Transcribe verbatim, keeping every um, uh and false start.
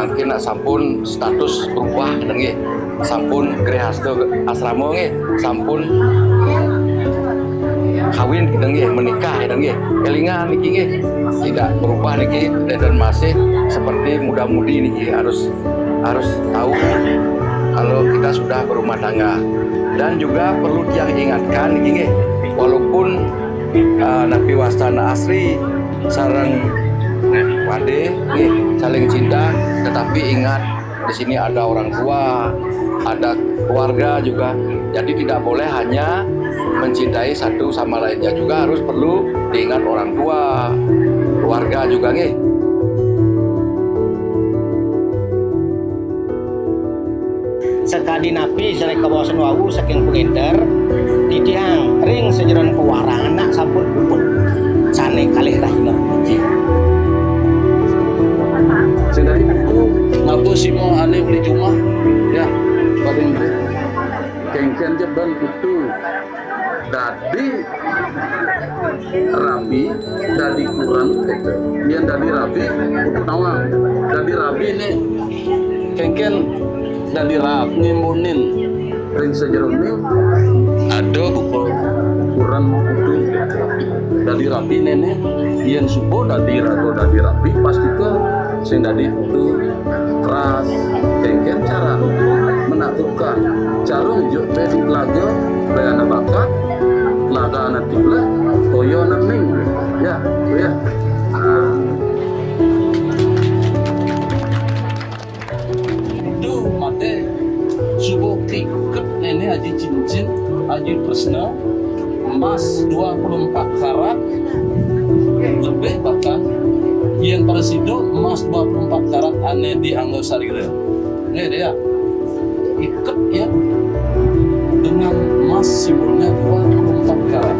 Mungkin nak sampun status berubah, kadang nggih. Sampun grehasta asrama nggih, sampun kawin, kadang nggih, menikah, kadang nggih. Kelingan niki nggih, tidak berubah niki, dan masih seperti muda-mudi niki, harus, harus tahu kalau kita sudah berumah tangga. Dan juga perlu tiang ingatkan niki nggih, walaupun, ah, napi wastana Asri sareng Wade nggih, saling cinta, tetapi ingat, di sini ada orang tua, ada keluarga juga. Jadi tidak boleh hanya mencintai satu sama lainnya, juga harus perlu diingat orang tua, keluarga juga nggih. Sakadi napi sané kabaosan wau saking pangénter, titiang ring sajeroning pawarangan nak sampun puput sané kalih rahina. Sing dadi putu, maka sima ané uli jumah, ya, paling penting. Kéngkén ja bén putu. Dadi rabi, dadi kuren, kéto. Yén dadi rabi, putu nawang. Dadi rabi né kéngkén dadi rabi ngimbunin. Ring sajeroning ada buka kuren putu. Dadi rabi néné, yén suba dadi raga dadi rabi, pastika sing dadi putu. Ras, kéngkén cara menaklukkan. Cara nunjuk bé di telaga, bé ana bakat, telaga ana tibleh, toya ana ning. Ya, ya. Nah. Itu mate subuh tiket néné aji cincin, aji tresna, emas dua puluh empat karat, lebih bahkan, yén prasida emas dua puluh empat karat ané dianggo sarira. Nggih, ya. Iket ya dengan emas simbolnya dua puluh empat karat.